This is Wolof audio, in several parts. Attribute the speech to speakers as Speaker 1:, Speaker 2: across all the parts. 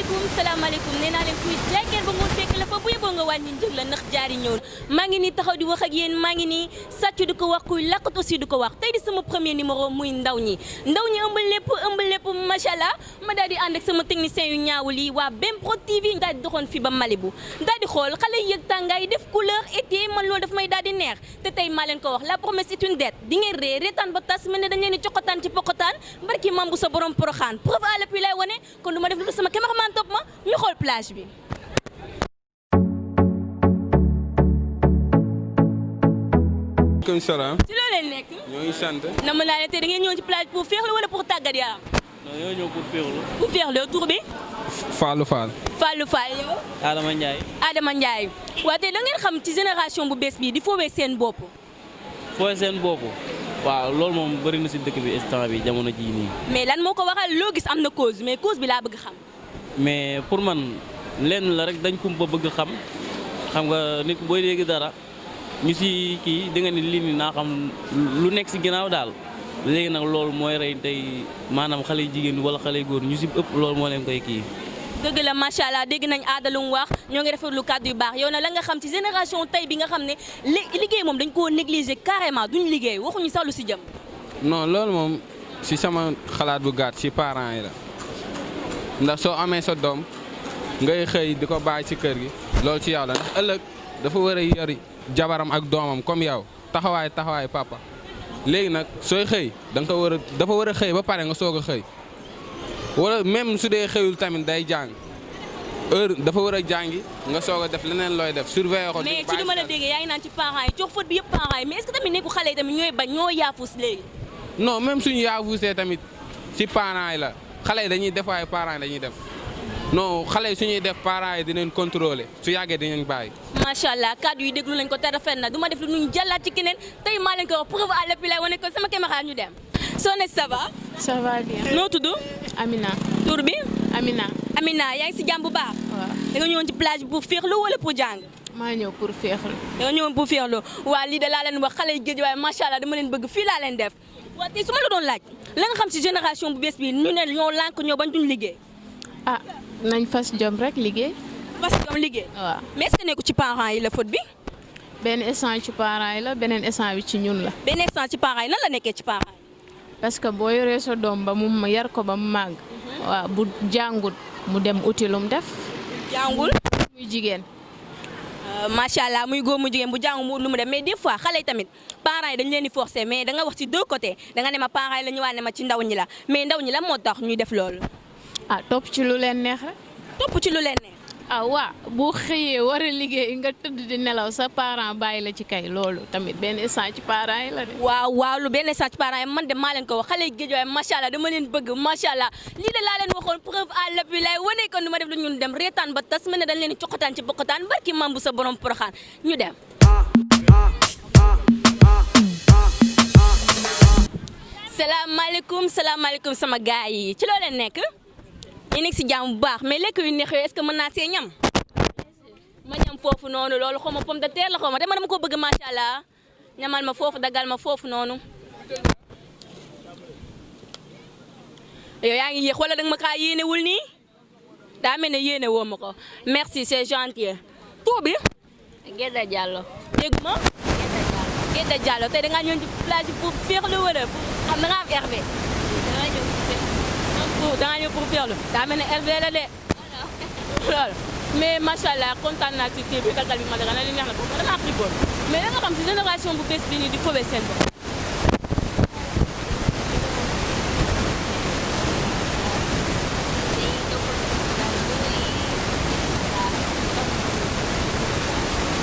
Speaker 1: salaamaaleykum nee naa leen kuy jaay ba ngoon fekk la fa bu yeboo nga wàññi njëg la ndax jaari ñëw maa ngi nii taxaw di wax ak yéen maa ngi nii sàcc du ko wax kuy làqat aussi du ko wax tey di sama premier numéro muy ndaw ñi ëmb lépp macha allah ma daal di ànd ak sama technicien yu ñaawul yi waa Bprod TV daal di doxoon fi ba Malibu daal di xool xale yi yëg tàngaay def couleur été man loolu daf may daal di neex te tey maa leen ko wax la promesse est une dette di ngeen ree reetaan ba tas mel ne dañ leen di coqataan ci poqataan barki mam bu sa borom poroxaan preuve à l'appui lay wane kon du ma def lu sama cameraman topp ma ñu xool plage bi.
Speaker 2: maaleykum salaam.
Speaker 1: ci loo leen nekk.
Speaker 2: ñoo ngi sant.
Speaker 1: na ma naa ne tey da ngeen ñëw ci plage pour féexlu wala pour tàggat yaram.
Speaker 3: non ñoo ñëw pour féexlu.
Speaker 1: pour féexlu tur bi.
Speaker 2: Fallou Fall.
Speaker 1: Fallou Fall yow.
Speaker 3: Adama Ndiaye.
Speaker 1: Adama Ndiaye waaw tey da ngeen xam ci génération bu bees bii di foowee seen bopp.
Speaker 3: fooy seen bopp. waaw loolu moom bëri na si dëkk bi instant bi jamono jii nii.
Speaker 1: mais lan moo ko waral loo gis am na cause mais cause bi laa bëgg xam.
Speaker 3: mais pour man lenn la rek dañ ko bëgg xam nga nit booy dégg dara ñu si kii di nga ni lii nii naa xam lu nekk si ginnaaw daal léegi nag loolu mooy rey tey maanaam xale yu jigéen wala xale yu góor ñu si ëpp loolu moo leen koy kii.
Speaker 1: dëgg la macha allah dégg nañ aada lu mu wax ñoo ngi rafetlu kàddu yu baax yow na la nga xam ci génération tey bi nga xam ne liggéey moom dañ koo négliger carrément duñ liggéey waxuñu sax lu si jëm.
Speaker 2: non loolu moom si sama xalaat bu gàtt si parents yi la ndax soo amee sa doom ngay xëy di ko bàyyi ci kër gi loolu ci yow la ndax ëllëg dafa war a yori jabaram ak doomam comme yow taxawaay papa léegi nag sooy xëy dafa war a xëy ba pare nga soog a xëy. wala même su dee xëyul tamit day jàng heure dafa war a jàngi nga soog a def leneen looy def surveiller ko.
Speaker 1: mais ci li ma la déggee yaa ngi naan ci parents yi jox faute bi yëpp parents yi mais est-ce que tamit nekku xale yi tamit ñooy bañ ñoo yaafus léegi.
Speaker 2: non même suñu yaafusee tamit ci parents yi la xale yi dañuy def waaye parents yi dañuy def non xale yi suñuy def parents yi dinañ contrôler su yàggee dinañ bàyyi.
Speaker 1: macha allah kàddu yi déglu nañ ko te rafet na du ma def lu ñu jàllaat ci keneen tey maa leen ko wax preuve à l'appui lay wane ko sama caméra ñu dem. Soxna ça va.
Speaker 4: ça va bien.
Speaker 1: noo tudd.
Speaker 4: Amina.
Speaker 1: tur bi.
Speaker 4: Amina.
Speaker 1: Amina yaa ngi si jàmm bu baax.
Speaker 4: waaw
Speaker 1: da nga ñëwoon ci plage bi pour féexlu wala pour jàng.
Speaker 4: maa ñëw pour féexlu.
Speaker 1: da nga ñëwoon pour féexlu waa lii de laa leen wax xale yi géej waaye macha allah dama leen bëgg fii laa leen def waa tey su ma la doon laaj la nga xam si génération bu bees bi ñu ne ñoo lànk ñoo bañ duñ liggéey.
Speaker 4: ah nañ fas jom rek liggéey.
Speaker 1: fas jom liggéey.
Speaker 4: waaw
Speaker 1: mais est-ce que nekku ci parents yi la faute bi.
Speaker 4: benn instant ci parents yi la beneen instant bi ci ñun la.
Speaker 1: benn instant ci parents yi nan la nekkee ci parents yi.
Speaker 4: parce que boo yoree sa doom ba mu yar ko ba mu màgg. waaw bu jàngut mu dem uti lum def.
Speaker 1: jàngul.
Speaker 4: muy jigéen.
Speaker 1: macha allah muy góor mu jigéen bu jàngu mu lu mu dem mais des fois xale yi tamit parents yi dañu leen di forcer mais da nga wax ci deux côtés da nga ne ma parents yi la ñëwaat ne ma ci ndaw ñi la mais ndaw ñi la moo tax ñuy def loolu.
Speaker 4: ah topp ci lu leen neex rek.
Speaker 1: topp ci lu leen neex.
Speaker 4: ah waa bu xëyee war a liggéey nga tëdd di nelaw sa parent bàyyi la ci kay loolu tamit benn instant ci parents yi la de.
Speaker 1: waaw lu benn instant ci parents yi man de maa leen ko wax xale yi géej waaye macha allah dama leen bëgg macha allah lii de laa leen waxoon preuve à l'appui lay wane ko nu ma def lu ñun dem reetaan ba tas mel ne dañ leen di coqataan ci bokkataan barki mam bu sa borom poroxaan ñu dem. salaamaaleykum sama gars yi ci loo leen nekk. ñu nekk si jàmm bu baax mais lekk yu neex yooyu est-ce que mën naa see ñam ma ñam foofu noonu loolu xaw ma pomme de terre la xaw ma dama ko bëgg macha allah ñamal ma foofu dagal ma foofu noonu. yow yaa ngi yéex wala danga ma kaa yéenewul nii daa mel ne yéene woo ma ko merci c'est gentil. tur bi.
Speaker 5: Gédda Diallo.
Speaker 1: dégg ma. Gédda Diallo tey da ngaa ñëw ci plage pour féexlu wala xam da nga am RV. danga ñëw pour féexlu daa mel ne RV la de loolu mais macha allah kontaan naa ci kii bi dagal bi ma dagal na li neex na ko dama frigool mais da nga xam si génération bu bees bi nii di fobee seen bopp.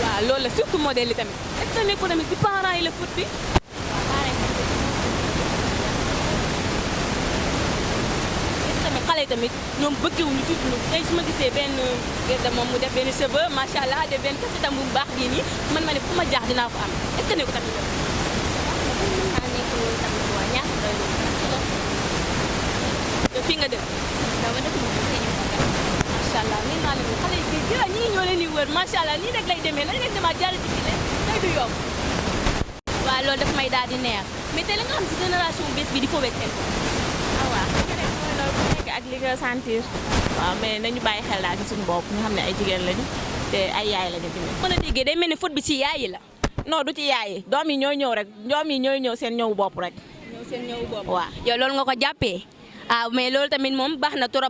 Speaker 1: waaw loolu la surtout modèle yi tamit est-ce que nekkul tamit ci parents yi la foot bi. xale tamit ñoom bëggewuñu tuuti ñu tey su ma gisee benn gerte moom mu def benn cheveux macha allah def benn kasitam bu baax bii nii man ma ne fu ma jaax dinaa ko am est-ce que ne ko tamit te fii nga def macha allah nee naa leen xale yi fii ñii ñoo leen di wër macha allah nii rek lay demee lan ngeen demaat jàll ci kii leen tey du yomb waaw loolu daf may daal di neex mais tey la nga xam si génération bees bi di foobee seen bopp.
Speaker 5: waaw ak li nga sentir waaw mais nañu bàyyi xel daal ci suñu bopp ñu xam ne ay jigéen lañu te ay yaay lañu tamit.
Speaker 1: ma la déggee day mel ni faute bi ci yaay yi la.
Speaker 5: non du ci yaay yi doom yi ñooy ñëw rek doom yi ñooy ñëw seen ñëw bopp rek.
Speaker 1: seen ñëw bopp
Speaker 5: waaw
Speaker 1: yow loolu nga ko jàppee. ah mais loolu tamit moom baax na trop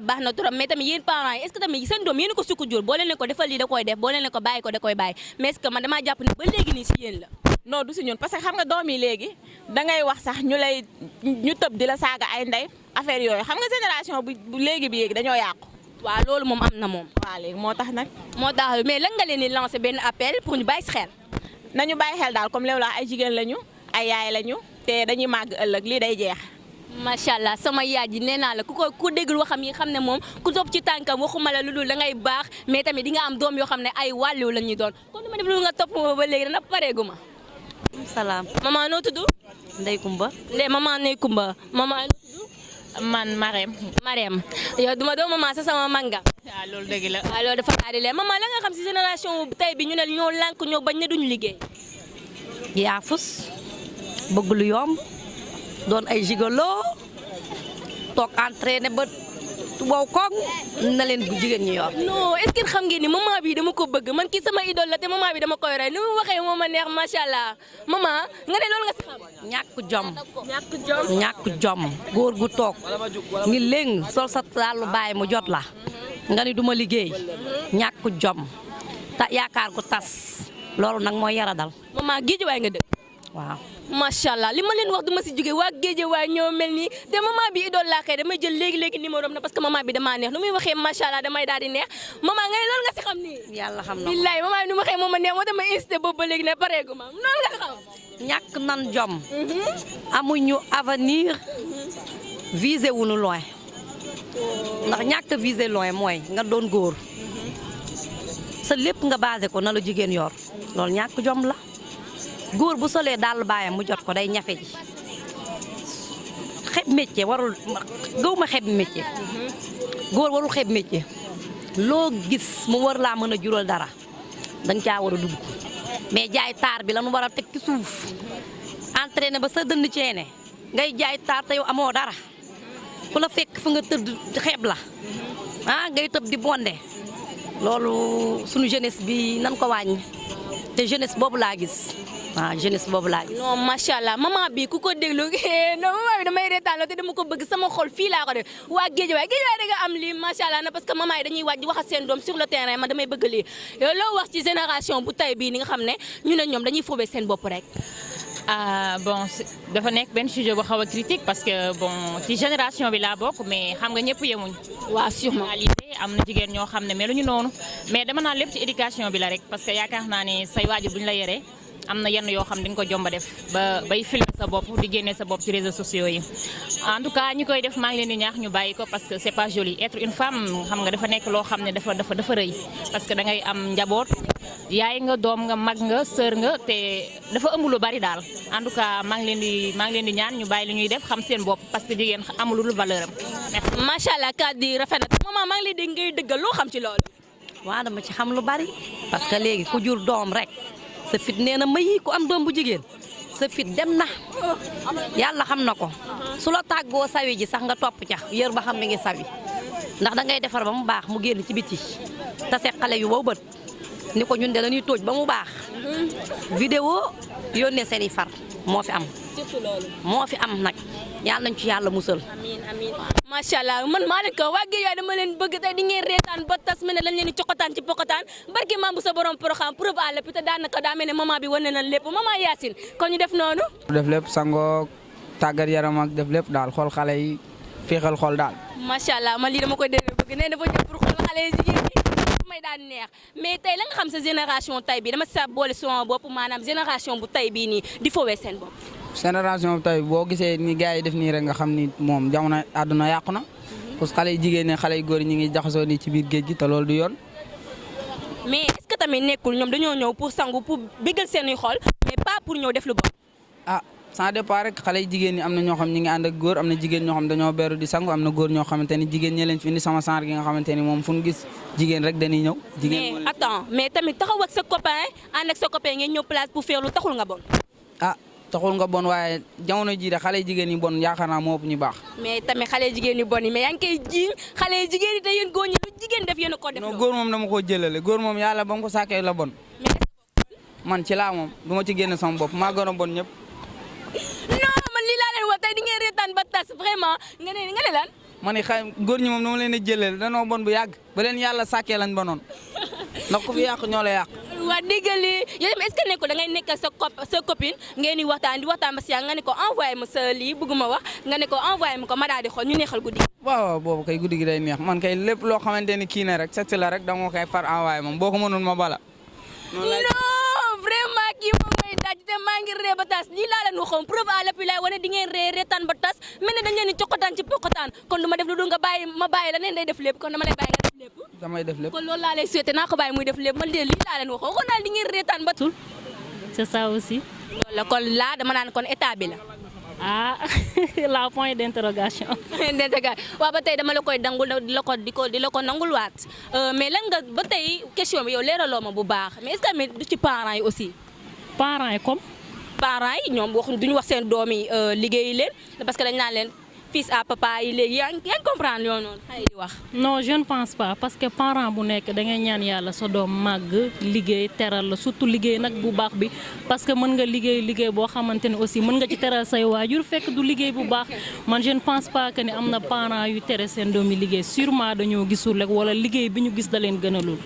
Speaker 1: mais tamit yéen parents yi est-ce que tamit seen doom yéen ko sukk jur boo leen ne ko defal lii da koy def boo leen ne ko bàyyi ko da koy bàyyi mais est-ce que man damaa jàpp ne ba léegi nii si yéen la.
Speaker 5: non du si ñun parce que xam nga doom yi léegi dangay wax sax ñu tëb di la saaga ay ndey affaire yooyu xam nga génération bu léegi bi yéegi dañoo yàqu.
Speaker 1: waaw loolu moom am na moom.
Speaker 5: waaw léegi moo tax nag.
Speaker 1: moo tax mais lan nga leen di lancer benn appel pour ñu bàyyi si xel.
Speaker 5: nañu bàyyi xel daal comme léegi la ay jigéen lañu ay yaay lañu te dañuy màgg ëllëg lii day jeex.
Speaker 1: macha allah sama yaay ji nee naa la ku déggul waxam yi xam ne moom ku topp ci tànkam waxuma la lu dul da ngay baax mais tamit di nga am doom yoo xam ne ay wàllu la ñuy doon kon dama def lu nga topp ma ba léegi dana pareegu ma.
Speaker 6: salaam.
Speaker 1: maman noo tudd.
Speaker 6: Ndey Kumba.
Speaker 1: maman Ndey Kumba maman noo tudd.
Speaker 5: man
Speaker 1: Marème yow duma doo maman sa sama manga.
Speaker 5: waaw loolu dëgg la.
Speaker 1: waaw loolu dafa daal di leen maman la nga xam si génération tey bi ñu ne ñoo lànk ñoo bañ ne duñu liggéey.
Speaker 6: yaafus bëgg lu yomb doon ay gigolo toog entraîné ba wow koŋ na leen jigéen ñi yor.
Speaker 1: non est-ce que xam ngeen ni maman bi dama ko bëgg man kii sama idole la te maman bi dama koy roy ni mu waxee moo ma neex macha allah maman nga ne loolu nga si xam.
Speaker 6: ñàkk jom góor gu toog ni léng sol sa tàllu baay mu jot la nga ni duma liggéey ñàkk jom ta yaakaar gu tas loolu nag mooy yara dal.
Speaker 1: maman Géejawaay nga dëkk.
Speaker 6: waaw.
Speaker 1: macha allah li ma leen wax du ma si jógee waa Géejawaay ñoo mel nii te maman bi idole laa koy damay jël léegi numéro am na parce que maman bi damaa neex nu muy waxee macha allah damay daal di neex maman nga ne loolu nga si xam nii.
Speaker 6: yàlla xam na ko
Speaker 1: billaay maman bi nu ma waxee moom ma neex moo tax ma insisté boobu ba léegi ne pareegu ma noonu nga xam.
Speaker 6: ñàkk nan jom. amuñu avenir visé wuñu loin ndax ñàkk visé loin mooy nga doon góor sa lépp nga basé ko na la jigéen yor loolu ñàkk jom la. góor bu solee daal baayam mu jot ko day ñafe ji xeb métier warul gëw ma xeb métier góor warul xeb métier loo gis mu war laa mën a jural dara danga caa war a dugg mais jaay taar bi la nu war a teg ci suuf entraîné ba sa dënn ceene ngay jaay taar te yow amoo dara ku la fekk fu nga tëdd xeeb la ngay tëb di bonde loolu sunu jeunesse bi nan ko wàññi te jeunesse boobu laa gis. jeunesse boobu laa gis.
Speaker 1: non macha allah maman bi ku ko déglu non maman bi damay reetaan te dama ko bëgg sama xol fii laa ko def waa Géejawaay da nga am lii macha allah na parce que maman yi dañuy wàcc di wax ak seen doom sur le terrain man damay bëgg lii yow loo wax ci génération bu tay bii ni nga xam ne ñu ne ñoom dañuy foobee seen bopp rek.
Speaker 7: bon dafa nekk benn sujet bu xaw a critique parce que bon ci génération bi laa bokk mais xam nga ñëpp yemuñ.
Speaker 1: waaw sûrement.
Speaker 7: am na jigéen ñoo xam ne meluñu noonu mais dama naan lépp ci éducation bi la rek parce que yaakaar naa ne say waajur buñ la yoree am na yenn yoo xam ne dañ ko jomba def ba bay filmer sa bopp di génne sa bopp ci réseaux sociaux yi en tout cas ñi koy def maa ngi leen di ñaax ñu bàyyi ko parce que c'est pas joli être une femme xam nga dafa nekk loo xam ne dafa rëy parce que da ngay am njaboot yaay nga doom nga mag nga sœur nga te dafa ëmb lu bari daal en tout cas maa ngi leen di ñaan ñu bàyyi li ñuy def xam seen bopp parce que jigéen amul lu valeur am.
Speaker 1: macha allah kàddu yi rafet na maman maa ngi lay dégg ngay dëggal loo xam ci loolu.
Speaker 6: waaw dama ci xam lu bari parce que léegi ku jur doom rek. sa fit nee na mayi ku am doom bu jigéen sa fit dem na yàlla xam na ko su la tàggoo sawi ji sax nga topp ca yër ba xam mi ngi sawi ndax da ngay defar ba mu baax mu génn ci biti te se xale yu wow bët ni ko ñun de dañuy tóoj ba mu baax vidéo yónnee seen i far moo fi am
Speaker 1: surtout loolu
Speaker 6: moo fi am nag yàlla nañ ci yàlla musal.
Speaker 1: amiin macha allah man maa leen ko waa Guèye dama leen bëgg tey di ngeen reetaan ba tas mel ne lañ leen di cokotaan ci pokotaan barki maam bu sa borom programme preuve à l'appui te daanaka daa mel ne maman bi wane na lépp maman Yacine kon ñu def noonu.
Speaker 8: def lépp sangoo tàggat yaram ak def lépp daal xool xale yi féexal xool daal.
Speaker 1: macha allah man lii dama koy dégg bëgg nee dafa ñëw pour xool xale yi jigéen ñi may daan neex mais tey la nga xam sa génération tey bi dama sa boole sama bopp maanaam génération bu tey bii nii di fowee seen bopp.
Speaker 8: génération bi tey boo gisee ni gars yi def nii rek nga xam ni moom jamono àdduna yàqu na parce que xale yu jigéen ñi xale yu góor ñi ngi jaxasoo nii ci biir géej gi te loolu du yoon.
Speaker 1: mais est-ce que tamit nekkul ñoom dañoo ñëw pour sangu pour bégal seen xol mais pas pour ñëw def lu bon.
Speaker 8: ça dépend rek xale yu jigéen ñi am na ñoo xam ñi ngi ànd ak góor am na jigéen ñoo xam dañoo beru di sangu am na góor ñoo xamante ni jigéen ñi leen fi indi sama genre gi nga xamante ni moom fu ñu gis jigéen rek dañuy ñëw. jigéen
Speaker 1: mais attends mais tamit taxaw ak sa copain ànd ak sa copain ngeen ñëw place pour faire lu taxul nga bon.
Speaker 8: taxul nga bon waaye jamono jii de xale jigéen yi bon yaakaar naa moo ëpp ñu baax.
Speaker 1: mais tamit xale jigéen yu bon yi mais yaa ngi koy jiiñ xale jigéen yi te yéen góor ñi lu jigéen def yéen a ko def.
Speaker 8: non góor moom dama koo jëlale góor moom yàlla ba mu ko sàkkee la bon. man ci laa moom du ma ci génn sama bopp maa gën a bon ñëpp.
Speaker 1: non man lii laa leen wax tey di ngeen reetaan ba tas vraiment nga ne lan.
Speaker 8: ma ne xay góor ñi moom dama leen a jëlale danoo bon bu yàgg ba leen yàlla sàkkee lañ bonoon ndax ku fi yàq ñoo la yàq.
Speaker 1: waa déggali yow tamit est-ce que nekkul da ngay nekk sa copine ngeen di waxtaan ba si nga ne ko envoyé ma sa lii bëgguma wax nga ne ko envoyé ma ko ma daal di xool ñu neexal guddi.
Speaker 8: waaw boobu kay guddi gi day neex man kay lépp loo xamante ni kii na rek setti la rek dama koy far envoyé moom boo ko mënoon ma bala.
Speaker 1: non vraiment kii moom mooy daj te maa ngi ree ba tas lii laa leen waxoon preuve à l'appui laay wane di ngeen reetaan ba tas mel ne dañ leen di cokkataan ci pokkataan kon du ma def lu dul nga bàyyi ma bàyyi la neen day def lépp kon dama lay bàyyi nga def lépp.
Speaker 8: damay def lépp
Speaker 1: kon loolu laa lay souhaité naa ko bàyyi muy def lépp man de lii laa leen waxoon waxoon naa di ngeen reetaan ba tul.
Speaker 9: c'est ça aussi.
Speaker 1: loolu la kon laa dama naan kon état bi la.
Speaker 9: ah la point d'interrogation.
Speaker 1: waaw ba tey dama la koy dangul di la ko nangul waat mais lan nga ba tey question bi yow leeraloo ma bu baax mais est-ce que tamit du ci parents yi aussi.
Speaker 9: parents yi comme.
Speaker 1: parents yi ñoom duñu wax seen doom yi liggéeyi leen parce que dañ naan leen fils à papa yi léegi yaa ngi comprendre yoon noonu xëy di wax.
Speaker 9: non je ne pense pas parce que parent bu nekk da ngay ñaan yàlla sa doom màgg liggéey teral la surtout liggéey nag bu baax bi parce que mën nga liggéey boo xamante ne aussi mën nga ci teral say waajur fekk du liggéey bu baax man je ne pense pas que ni am na parents yu tere seen doom yi liggéey sûrement dañoo gisul rek wala liggéey bi ñu gis da leen gënalul.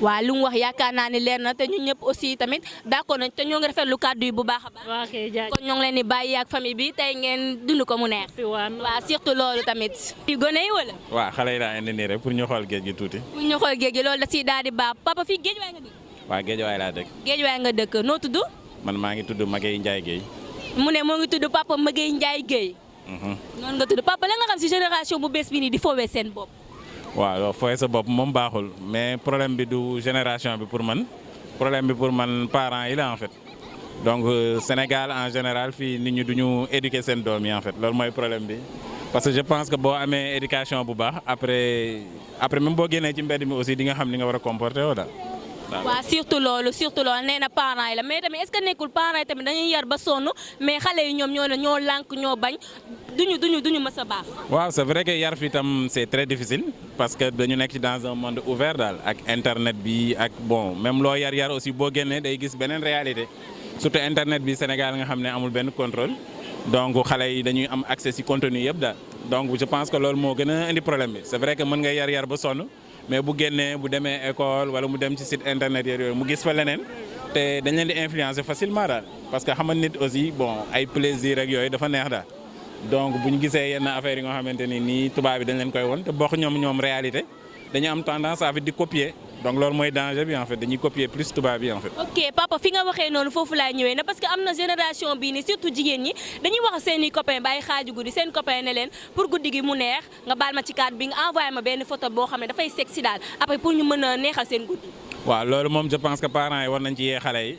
Speaker 1: waaw lu mu wax yaakaar naa ne leer na te ñun ñëpp aussi tamit d'accord nañ te ñoo ngi rafetlu kàddu yi bu baax a baax.
Speaker 9: waaw kay jaajëf
Speaker 1: kon ñoo ngi leen di bàyyi ak famille bi tey ngeen dund ko mu neex. waaw surtout loolu tamit. yu gone yi wala.
Speaker 10: waaw xale yi daa indi nii rek pour ñu xool géej gi tuuti.
Speaker 1: pour ñu xool géej gi loolu da ciy daal di baax papa fii géej waay nga dëkk.
Speaker 10: waaw géej waay laa dëkk.
Speaker 1: géej waay nga dëkk noo tudd.
Speaker 10: man maa ngi tudd Maguette Ndiaye Guèye.
Speaker 1: mu ne moo ngi tudd papa Maguette Ndiaye Guèye. noonu nga tudd papa la nga xam si génération bu bees bi nii di foowee seen bopp.
Speaker 10: waaw fooy sa bopp moom baaxul mais problème bi du génération bi pour man problème bi pour man parents yi la en fait donc Sénégal en général fii nit ñi duñu éduquer seen doom yi en fait loolu mooy problème bi parce que je pense que boo amee éducation bu baax après même boo génnee ci mbedd mi aussi di nga xam ni nga war a comporter woo daal.
Speaker 1: waaw surtout loolu nee na parents yi la mais tamit est-ce que nekkul parents yi tamit dañuy yar ba sonn mais xale yi ñoom ñoo lànk ñoo bañ duñu mës a baax.
Speaker 10: waaw c'est vrai que yar fi tam c'est très difficile parce que dañu nekk ci dans un monde ouvert daal ak internet bi ak bon même loo yar aussi boo génnee day gis beneen réalité surtout internet bi Sénégal nga xam ne amul benn contrôle donc xale yi dañuy am accès ci contenu yëpp daal donc je pense que loolu moo gën a indi problème bi c'est vrai que mën nga yar ba sonn. mais bu génnee bu demee école wala mu dem ci site internet yooyu mu gis fa leneen te dañ leen di influencer facilement daal parce que xam nga nit aussi bon ay plaisir ak yooyu dafa neex daal donc bu ñu gisee yenn affaires yi nga xamante ni nii tubaab bi dañ leen koy won te bokk ñoom réalité dañu am tendance à di copier donc loolu mooy danger bi en fait dañuy copier plus tubaab bi en fait.
Speaker 1: ok papa fi nga waxee noonu foofu laay ñëwee na parce que am na génération bii nii surtout jigéen ñi dañuy wax seen i copain bàyyi xaaju guddi seen copain ne leen pour guddi gi mu neex nga baal ma ci cadre bi nga envoyé ma benn photo boo xam ne dafay sexy daal après pour ñu mën a neexal seen guddi.
Speaker 10: waaw loolu moom je pense que parents yi war nañ ci yee xale yi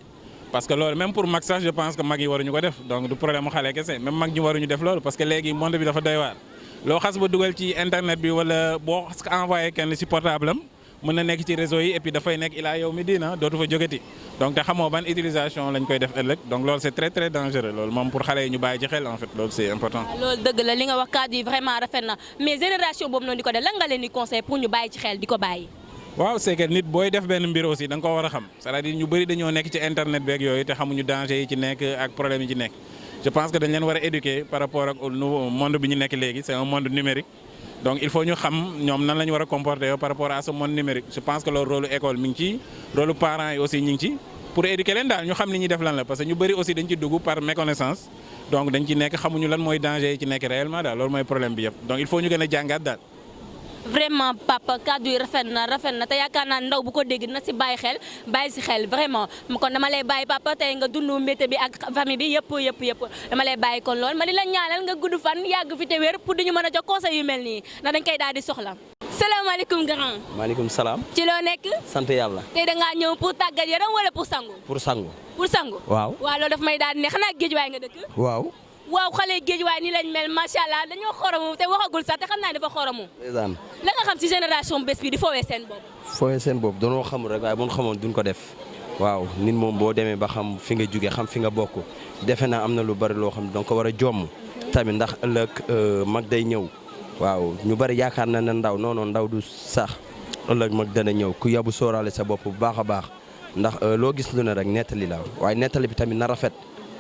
Speaker 10: parce que loolu même pour mag sax je pense que mag yi waruñu ko def donc du problème mu xale kese même mag ñi waruñu def loolu parce que léegi monde bi dafa doy waar loo xas ba dugal ci internet bi wala boo xas ko envoyé kenn ci portable am mën na nekk ci réseau yi et puis dafay nekk ilaa yow mi diina dootu fa jógeti donc te xamoo ban utilisation lañ koy def ëllëg donc loolu c'est très très dangereux loolu moom pour xale yi ñu bàyyi ci xel en fait loolu c'est important.
Speaker 1: loolu dëgg la li nga wax kàddu yi vraiment rafet na mais génération boobu noonu di ko def lan nga leen di conseil pour ñu bàyyi ci xel di ko bàyyi.
Speaker 10: waaw c'est que nit booy def benn mbir aussi da nga ko war a xam c'est-à-dire ñu bëri dañoo nekk ci internet beeg yooyu te xamuñu danger yi ci nekk ak problème yi ci nekk je pense que dañ leen war a éduquer par rapport ak au nouveau monde bi ñu nekk léegi c'est un monde numérique. donc il faut ñu xam ñoom nan la ñu war a comporter par rapport à ce monde numérique je pense que loolu rôle école mi ngi ci rôle parents yi aussi ñu ngi ci pour éduquer leen daal ñu xam li ñuy def lan la parce que ñu bëri aussi dañ ci dugg par méconnaissance donc dañ ci nekk xamuñu lan mooy danger yi ci nekk réellement daal loolu mooy problème bi yëpp donc il faut ñu gën a jàngaat daal.
Speaker 1: vraiment papa kàddu yi rafet na te yaakaar naa ndaw bu ko dégg na si bàyyi si xel vraiment kon dama lay bàyyi papa tey nga dund métier bi ak famille bi yëpp dama lay bàyyi kon lool ma di la ñaanal nga gudd fan yàgg fi te wér pour duñu mën a jox conseil yu mel nii ndax dañ koy daal di soxla. salaamaaleykum grand.
Speaker 11: maaleykum salaam.
Speaker 1: ci loo nekk.
Speaker 11: sant yàlla.
Speaker 1: tey da ngaa ñëw pour tàggat yaram wala pour sangu.
Speaker 11: pour sangu.
Speaker 1: pour sangu.
Speaker 11: waaw
Speaker 1: loolu daf may daal di ne xanaa géej waay nga dëkk. waaw xale géej waaye nii lañ mel macha allah dañoo xoromu te waxagul sax te xam naa dafa xoromu.
Speaker 11: ndeysaan.
Speaker 1: la nga xam ci génération bés bi di foowee seen bopp.
Speaker 11: foowee seen bopp danoo xamul rek waaye bu ñu xamoon duñ ko def. waaw nit moom boo demee ba xam fi nga jóge xam fi nga bokk defe naa am na lu bari loo xam ne danga ko war a jomm tamit ndax ëllëg mag day ñëw waaw ñu bari yaakaar na ne ndaw non ndaw du sax ëllëg mag dana ñëw ku yabu sóoraale sa bopp bu baax a baax ndax loo gis lu ne rek nettali la waaye nettali bi tamit na rafet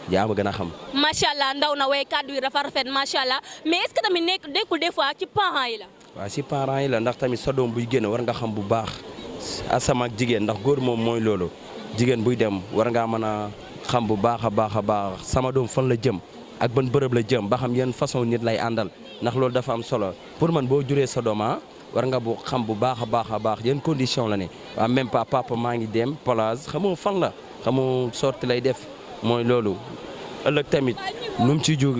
Speaker 11: yaa ma gën a xam.
Speaker 1: macha allah ndaw na way kàddu yi dafa rafet macha allah mais est-ce que tamit nekkul des fois ci parents yi la.
Speaker 11: waaw si parents yi la ndax tamit sa doom buy génn war nga xam bu baax asama ak jigéen ndax góor moom mooy loolu jigéen buy dem war ngaa mën a xam bu baax a baax sama doom fan la jëm ak ban bërëb la jëm ba xam yan façon nit lay àndal ndax loolu dafa am solo pour man boo juree sa doom war nga bu xam bu baax a baax yan condition la ne waaw même pas papa maa ngi dem plage xamoo fan la xamoo sorti lay def mooy loolu ëllëg tamit lu mu ci jóg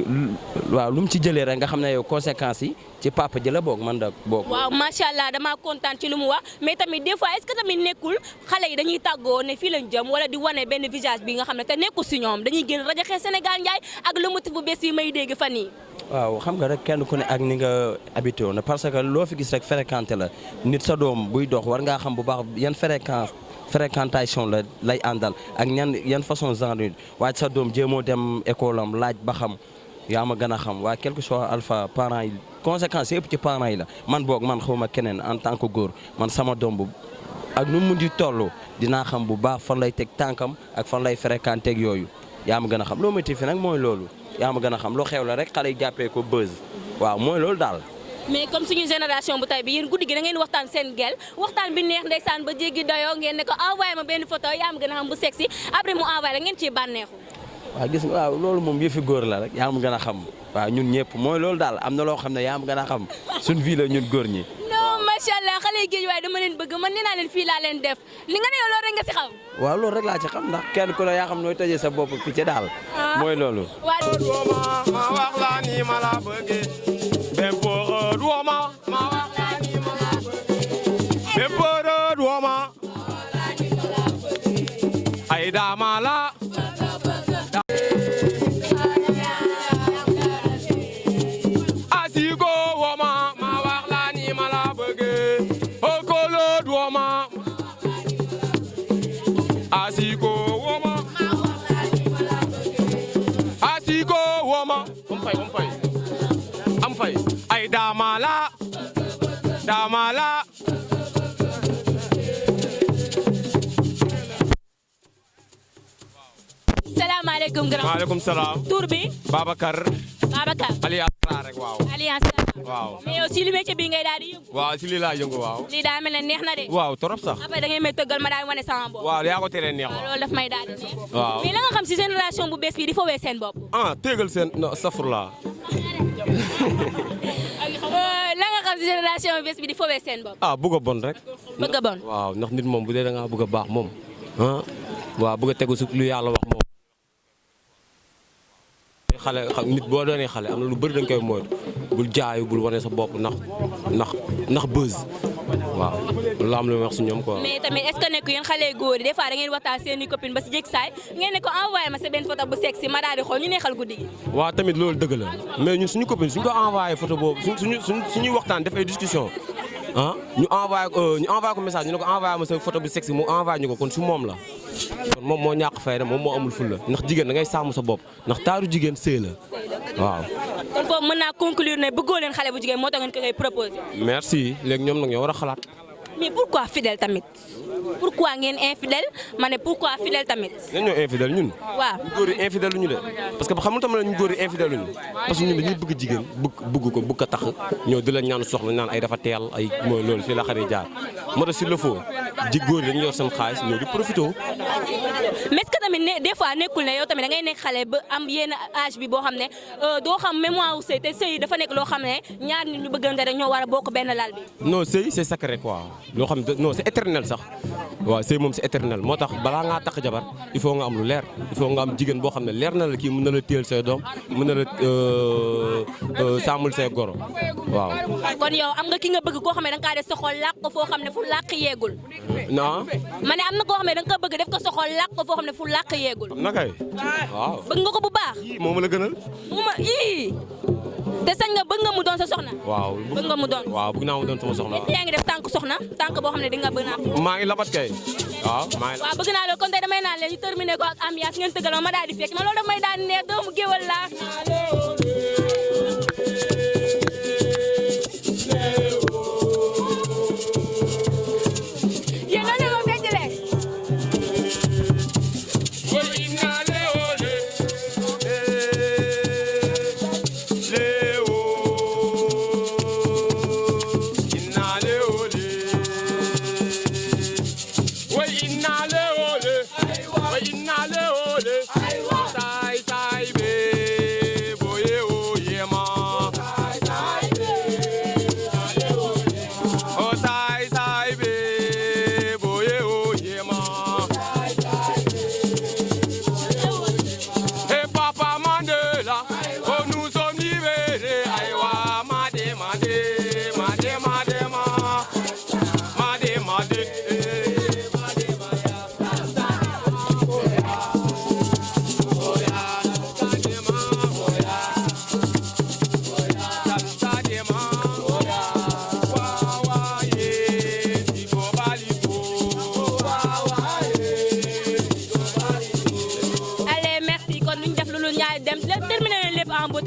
Speaker 11: waaw lu mu ci jëlee rek nga xam ne yow conséquences yi ci papa ji la boog man da boog.
Speaker 1: waaw macha allah damaa kontaan ci lu mu wax mais tamit des fois est-ce que tamit nekkul xale yi dañuy tàggoo ne fii lañ jëm wala di wane benn visage bi nga xam ne te nekkul si ñoom dañuy génn rajaxe Sénégal njaay ak le motif bu bees yi may dégg fan yii.
Speaker 11: waaw xam nga rek kenn ku ne ak ni nga habité woon parce que loo fi gis rek fréquenté la nit sa doom buy dox war ngaa xam bu baax yan fréquentation la lay àndal ak yan façon genre waaye sa doom jéemoo dem école am laaj ba xam yaa ma gën a xam waaye quelque soit alpha parents yi conséquences yëpp ci parents yi la man boog man xawma keneen en tant que góor man sama doom bu ak nu mu di toll dinaa xam bu baax fan lay teg tànkam ak fan lay fréquenté ak yooyu yaa ma gën a xam loo motivé nag mooy loolu yaa ma gën a xam loo xew la rek xale yi jàppee ko buzz waaw mooy loolu daal.
Speaker 1: mais comme suñu génération bu tay bi yéen guddi gi da ngeen waxtaan seen gel waxtaan bi neex ndeysaan ba jéggi doyoo ngeen ne ko envoyé ma benn photo yaa ma gën a xam bu sexy après mu envoyé la ngeen ciy bànneexu.
Speaker 11: waaw gis nga waaw loolu moom yëfi góor la rek yaa ma gën a xam waaw ñun ñëpp mooy loolu daal am na loo xam ne yaa ma gën a xam suñu vie la ñun góor ñi.
Speaker 1: non macha allah xale yi géej waaye dama leen bëgg man nee naa leen fii laa leen def li nga ne yow loolu rek nga si xam.
Speaker 11: waaw loolu rek laa ci xam ndax kenn ku ne yaa xam nooy tëjee sa bopp picc daal. mooy loolu.
Speaker 12: ma wax la ni ma la bëggee bemporo duoma ma wax la ni ma la bëggee bemporo duoma ay dama la asigo woma ma wax la ni ma la bëggee okolo duoma asigo woma asigo woma am fay ay damala
Speaker 1: salaamaaleykum grand.
Speaker 12: maaleykum salaam.
Speaker 1: tur bi.
Speaker 12: Babacar. Alliance Ra rek waaw.
Speaker 1: Alliance Ra.
Speaker 12: waaw.
Speaker 1: mais yow si li métier bi ngay daal di yëngu.
Speaker 12: waaw si lii laa yëngu waaw.
Speaker 1: lii daa mel ne neex na de.
Speaker 12: waaw trop sax.
Speaker 1: après da ngay may tëggal ma daal wane sama bopp.
Speaker 12: waaw yaa ko teree neex
Speaker 1: waaw loolu daf may daal di neex.
Speaker 12: waaw
Speaker 1: mais la nga xam si génération bu bees bi di fowee seen bopp.
Speaker 12: téegal seen no safurla.
Speaker 1: la nga xam si génération bu bees bi di fowee seen bopp.
Speaker 12: bëgg a bon rek.
Speaker 1: bëgg a bon.
Speaker 12: waaw ndax nit moom bu dee da ngaa bëgg a baax moom waaw bëgg a tegu su lu yàlla wax moom. xale nit boo doonee xale am na lu bëri da nga koy moytu bul jaayu bul wane sa bopp ndax buzz waaw loolu am lu may wax si ñoom quoi.
Speaker 1: mais tamit est-ce que nekk yéen xale góor yi des fois da ngeen waxtaan seen i copine ba si jég saay ngeen ne ko envoyé ma sa benn photo bu sexy ma daal di xool ñu neexal guddi gi.
Speaker 12: waaw tamit loolu dëgg la mais ñun suñu copine suñu ko envoyé photo boobu suñuy waxtaan def ay discussion ñu envoyé ko message ñu ne ko envoyé ma sa photo bu sexy mu envoyé ñu ko kon su moom la kon moom moo ñàkk fayda moom moo amul ful la ndax jigéen da ngay sàmm sa bopp ndax taaru jigéen sëy la waaw.
Speaker 1: kon foofu mën naa conclure ne bëggoo leen xale bu jigéen moo tax ngeen ko koy proposé.
Speaker 12: merci léegi ñoom nag ñoo war a xalaat.
Speaker 1: mais pourquoi fidèle tamit pourquoi ngeen infidèle ma ne pourquoi fidèle tamit.
Speaker 12: ñun ñoo infidèle ñun.
Speaker 1: waaw
Speaker 12: góor yi infidèle lu ñu de parce que xam nga tamit ñu góor yi infidèle lu ñu parce que ñun dañuy bëgg jigéen bëgg ko tax ñëw di la ñaan soxla ñaan ay dafa teel ay mooy loolu fii la xaree jaar moo tax s'il le faut ji góor yi dañuy yor seen xaalis ñëw di profité.
Speaker 1: mais est-ce que tamit ne des fois nekkul ne yow tamit da ngay nekk xale ba am yenn âge bi boo xam ne doo xam mémoire wu sëy te sëy dafa nekk loo xam ne ñaar nit ñu bëggante rek ñoo war a bokk benn lal bi.
Speaker 12: non sëy c'est sacré quoi loo xam ne non c'est éternel sax waaw sëy moom c'est éternel moo tax balaa ngaa takk jabar il faut nga am lu leer il faut nga am jigéen boo xam ne leer na la kii mën na la téyel say doom mën na la sàmmul say goro waaw.
Speaker 1: kon yow am nga ki nga bëgg koo xam ne da nga kaa def sa xol làq ko foo xam ne fu làq yeegul.
Speaker 12: non.
Speaker 1: ma ne am na koo xam ne da nga ko bëgg def ko sa xol làq ko foo xam ne fu làq yeegul.
Speaker 12: am na kay waaw.
Speaker 1: bëgg nga ko bu baax.
Speaker 12: moom la gënal.
Speaker 1: mu ma ii. te sañ nga bëgg nga mu doon sa soxna.
Speaker 12: waaw
Speaker 1: bëgg nga mu doon.
Speaker 12: waaw bëgg naa mu doon sama soxna.
Speaker 1: est-ce que yaa ngi def tànk soxna tànk boo xam ne di nga bëgg naa.
Speaker 12: maa ngi labat kay. waaw maa ngi.
Speaker 1: waaw bëgg naa loolu kon tey damay naan leen ñu terminé ko ak ambiance ngeen tëggal ma daal di fekk ma loolu daf may daal di neex doomu géwal laa.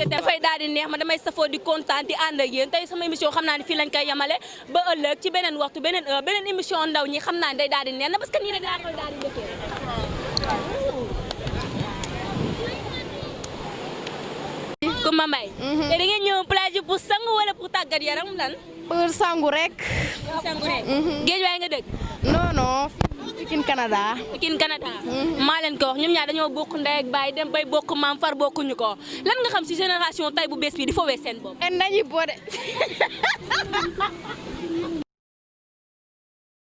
Speaker 1: dafay daal di neex ma damay safoo di kontaan di ànd ak yéen tey sama émission xam naa ne fii lañ koy yemale ba ëllëg ci beneen waxtu beneen heure beneen émission ndaw ñi xam naa ne day daal di neex na parce que nii rek daa koy daal di dëkkee. Coumba Mbaye. te da ngeen ñëw plage pour sangu wala pour tàggat yaram lan.
Speaker 13: pour sangu rek.
Speaker 1: sangu rek. géej waay nga dëkk.
Speaker 13: non non. Pikine Canada.
Speaker 1: Pikine Canada. maa leen ko wax ñoom ñaar dañoo bokk ndey ak baay dem bay bokk maam far bokkuñu ko lan nga xam ci génération tay bu bees bi di fowee seen bopp.
Speaker 13: en nañu boode.